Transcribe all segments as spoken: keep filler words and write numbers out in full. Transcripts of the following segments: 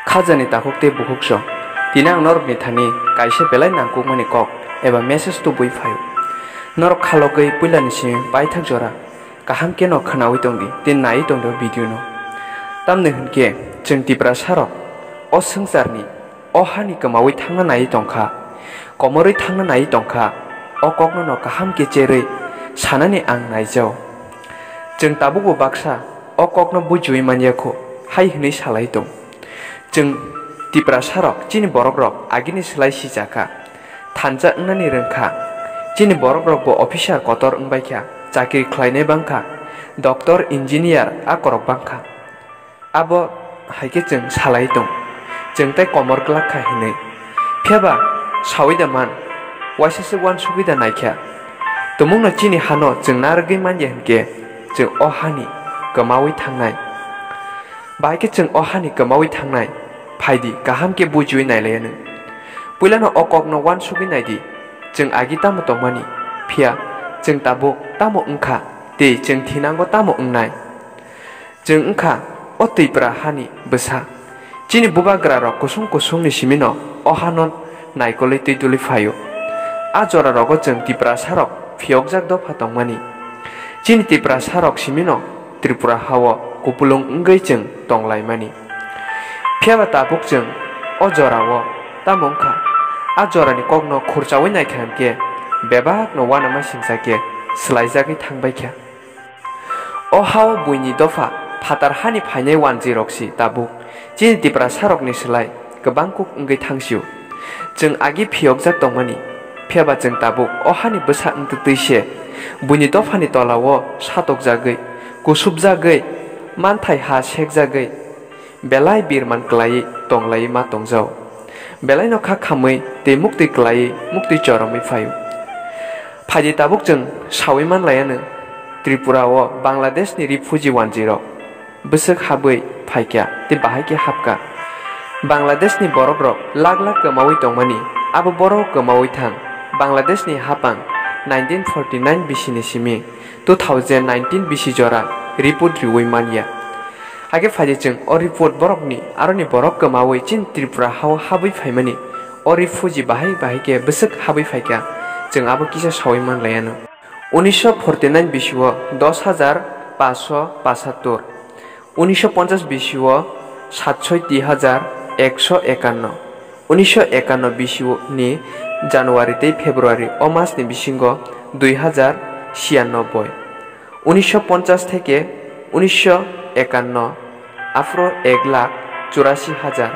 Khajani takhuk tei bukhuksong, tini ang norokni thani kaisa belai nangkukmani kok eba message tubui phaio. Norok khalogwi puilani simi paithak jora kaham kheno khwnaui tongdi tei naiwi tongdi o video no. Tamni hwnkhe chwng Tiprasarok o swngcharni o hani kwmaui thangna naiwi tongkha, komorwi thangna naiwi tongkha, o kokno no kaham khe cherwi sanani ang naijao. Chwng tabukbo baksa o kokno bujiui manya kho hai hwnwi salai tong. Chwng Tiprasarok chini borokrok agini slai sijakha, thansa wngnani rwngkha. Chini borokrokbo officer kotor wngbaikha, chakri khlainai bangkha, doctor, engineer akorok bangkha. Abo hai khe chwng salai tong, chwng tei komor glak kha hwnwi. Phiyaba saui da man, waisa se uansugui da naikha. Tumungno chini hano chwng narwgwi manya hwnkhe chwng o hani kwmaui thangnai. Bahai khe chwng o hani kwmaui thangnai, phaidi kaham khe bujiui nailaianw. Puilano o kokno uansugui naidi, chwng agi tamo tongmani, phiya chwng tabuk tamo wngkha tei chwng thinango tamo wngnai. Chwng wngkha o Twipra hani bwsa. Chini bubagrarok kusung kusungni simino o hano naikolwi twi duli phaio. A jorarogo chwng Tiprasarok phiyokjak dopha tongmani. Chini Tiprasarok simino Tripura hao kupulung wngwi chwng tonglaimani. Phiyaba tabuk chwng o jorao tamo wngkha? A jorani kokno khurchaui naikha hwnkhe bebakno uanama singsa khe swlaijagwi thangbaikha. O hao buini dopha phatar hani phainai wanjwirok si tabuk chini Tiprasarokni slai kwbang kuk wngwi thangsio. Chwng agi phiyokjak tongmani, phiyaba chwng tabuk o hani bwsa wngtwtwi se buini dophani tolao satokjagwi, kusupjagwi, manthai ha sekjagwi, belai birman kwlaiwi tonglaiwi ma tongjao. Belaino kha khamwi tei muktwi kwlaiwi muktwi choromwi phaio. Phaidi tabuk chwng saui manlaianw, Tripura o Bangladeshni refugee wanjwirok bwswk habwi phaikha tei bahai khe hapkha. Bangladeshni borokrok lak lak kwmaui tongmani, abo borok kwmaui thang. Bangladeshni hapang nineteen forty nine bisini simi two thousand nineteen bisi jora report riui manya. Hakhe phaidi chwng o report borokni aroni borok kwmaui chini Tripura hao habwi phaimani, o refugee bahai bahai khe bwswk habwi phaikha, chwng abo kisa saui manlaianw. Unisho forty nine bisio dos hajar paanch sho pachattor, unisho ponchas bisio satsoi ti hajar ekso ekanno, unisho ekanno bisini January tei February o masni bisingo dui hajar siyannobboi, unisho ponchas theke unisho ekanno aphro ek lakh churasi hajar,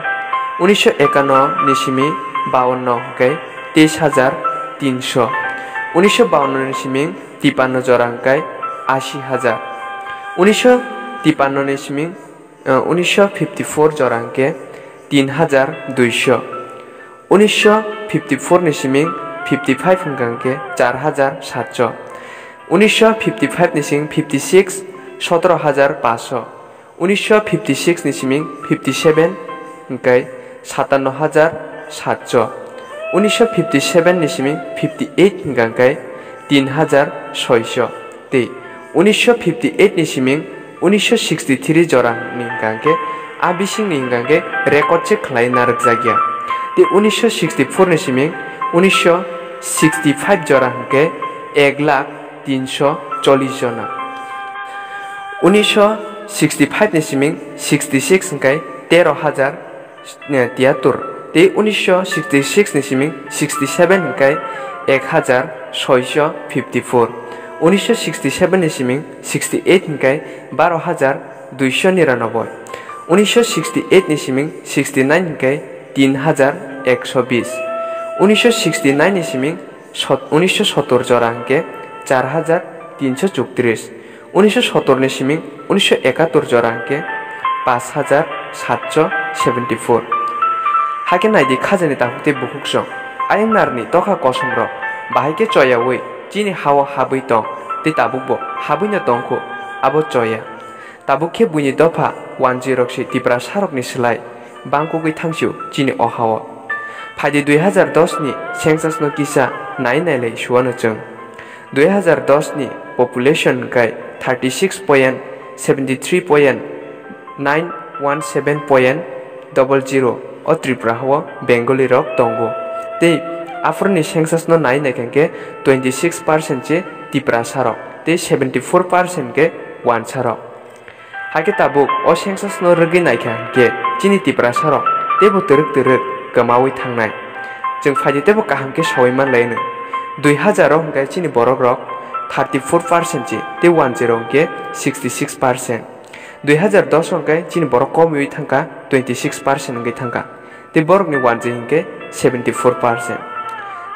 unisho ekanno ni simi bawanno hwnkhe teis hajar tinsho, unisho bawanno ni simi tipanno jora hwnkhe asi hajar, unisho tipanno ni simi, eh, unisho fifty four jora hwnkhe tin hajar duisho, unisho fifty four ni siming fifty five hwnkha hwnkhe char hajar satso, unisho fifty five ni sing fifty six sotoro hajar paso, unisho fifty six ni siming fifty seven hwnkhe satanno hajar satso, unisho fifty seven ni siming fifty eight hwnkha hwnkhe tin hajar soiso, tei unisho fifty eight ni siming unisho sixty three jora ni hwnkha hwnkhe a bisingni hwnkha hwnkhe record se khlai narwkjakya. Tei unisho sixty four ni siming unisho sixty five jora hwnkhe ek lakh tinsho chollish jona. Unisho sixty five ni siming sixty six hwnkhe tero hajar tiyatur, tei unisho sixty six ni siming sixty seven hwnkhe ek hajar soiso fifty four, unisho sixty seven ni siming sixty eight hwnkhe baro hajar duisho niranoboi, unisho sixty eight ni siming sixty nine hwnkhe tin hajar ekso bis, unisho sixty nine ni siming sot-, unisho sotor jora hwnkhe char hajar tinsho chuktris, unisho sotor ni siming unisho ekatur jora hwnkhe paanch hajar satso seventy four. Hakhe naidi khajani takhuk tei bukhuksong, ayang narni tokha kosomrok bahai khe choyaui chini hao habwi tong tei tabukbo habwino tongkhu, abo choya. Tabuk khe buini dopha wanjwirok se Tiprasarokni slai bangkugwi thangsio chini o hao. Phaidi dui hajar dos ni census no kisa nai nailai suano chwng. Dui hajar dos ni population hwnkhe thirty six point seventy three point nine one seven point double zero o Tripura hao Bengali rok tongo. Tei aphuruni census no nai naikha hwnkhe twenty six percent se Tiprasa rok tei seventy four percent khe wansa rok. Haikhe tabuk o census no rwgwi naikha hwnkhe chini Tiprasa rok teibo twrwk twrwk kwmawi thangnai. Chwng phaidi teibo kaham khe sawi manlaino. Dui hazar o hwnkhe chini borok rok thirty four percent se tei one zero hwnkhe sixty six percent. Dui hazar dos o hwnkhe chini borok komiwi thangkha twenty six percent wngwi thangkha. Tei borokni wanjwi hwnkhe seventy four percent.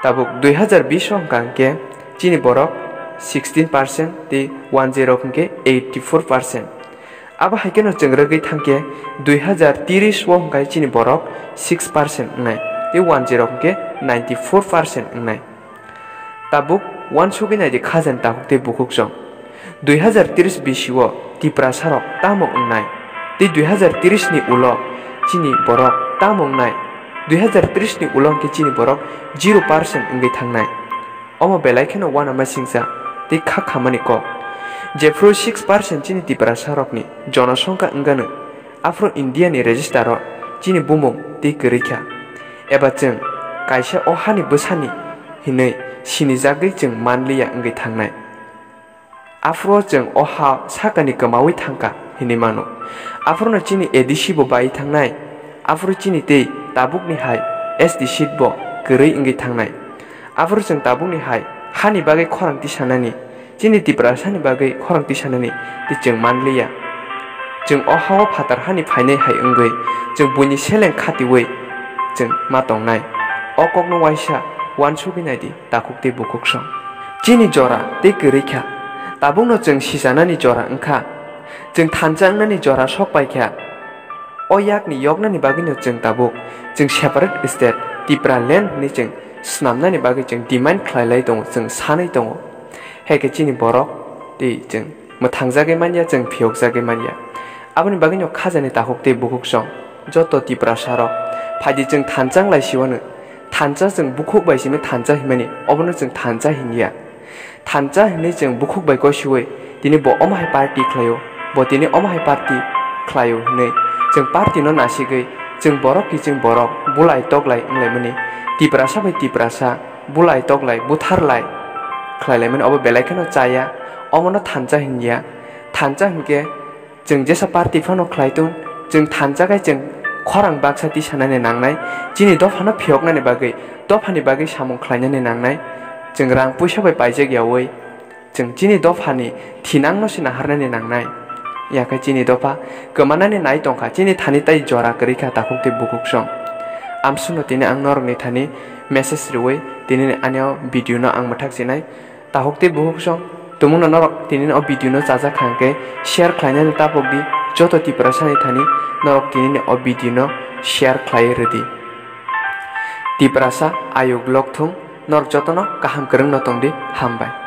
Tabuk dui hazar bis o hwnkha hwnkhe chini borok sixteen percent tei one zero hwnkhe eighty four percent. Abo hai kheno chwng rwgwi thangkhe dui hazar tris o hwnkhe chini borok six percent wngnai tei one zero hwnkhe ninety four percent wngnai. Tabuk uansugwi naidi khajani takhuk tei bukhuk chwng. Dui hazar tris bisio Tiprasa rok tamo wngnai tei dui hazar tris ni ulo chini borok tamo wngnai? Dui hazar tris ni ulo hwnkhe chini borok zero percent wngwi thangnai. Omo belai kheno uanamasingcha tei kha khamani kok. Jephru six percent chini Tiprasa rokni jonosongkha wngano, aphuru India ni register o chini bumung tei kwrwi kha, eba chwng kaisa o hani bwsani hinwi sinijagwi chwng manliya wngwi thangnai. Aphuru chwng o ha sakani kwmawi thangkha hinwi mano. Aphuru no chini A D C bo bai thangnai, aphuru chini tei tabukni hai S T seat bo kwrwi wngwi thangnai. Aphuru chwng tabukni hai hani bagwi khorang tisanani, chini Tiprasani bagwi khorang tisanani tei chwng manliya. Chwng o ha-o phatar hani phainai hai wngwi chwng buini seleng khatiwi chwng ma tongnai. O kokno uaisa uansugwi naidi takhuk tei bukhuk song. Chini jora tei kwrwi kha, tabukno chwng sichanani jora wngkha, chwng thansa wngnani jora sok pai kha. O yakni yoknani bagwino chwng tabuk chwng separate state Tipra land hwnwi chwng swnamnani bagwi chwng demand khlai lai tongo, chwng sanwi tongo. Hai khe chini borok tei chwng mwthangjagwi manya, chwng phiyokjagwi manya. Aboni bagwino khajani takhuk tei bukhuk song joto Tiprasa rok phaidi chwng thansa wng lai siwano. Thansa chwng bukhuk bai simi thansa hinmani, obono chwng thansa hinya. Thansa hinwi chwng bukhuk bai kosiwi tini bo omo hai party khlaio, bo tini omo hai party khlaio hinwi chwng party no nasigwi chwng borok kiching borok bulai toklai wnglaimani, Tiprasa bai Tiprasa bulai toklai butharlai khlailaimani obo belai kheno chaya, omono thansa hinya. Thansa hinkhe chwng jesa party phano khlai tong, chwng thansa khe chwng khorang baksa tisanani nangnai, chini dophano phiyoknani bagwi, dophani bagwi samung khlainani nangnai, chwng rang puisa bai paijak yaui, chwng chini dophani thinangno se naharnani nangnai. Yakhe chini dopha kwmanani nai tongkha, chini thani tai jora kwrwi kha takhuk tei bukhuk song. Amsukno tini ang norokni thani message rwui tini ani o video no ang mwthak sinai. Takhuk tei bukhuk song, tumungno norok tini o video no chajak kha hwnkhe share khlainani tapok di, joto Tiprasani thani norok tini o video no share khlai rwdi. Tiprasa ayuk lok thung, norok jotono kaham kwrwngno tongdi, hambai.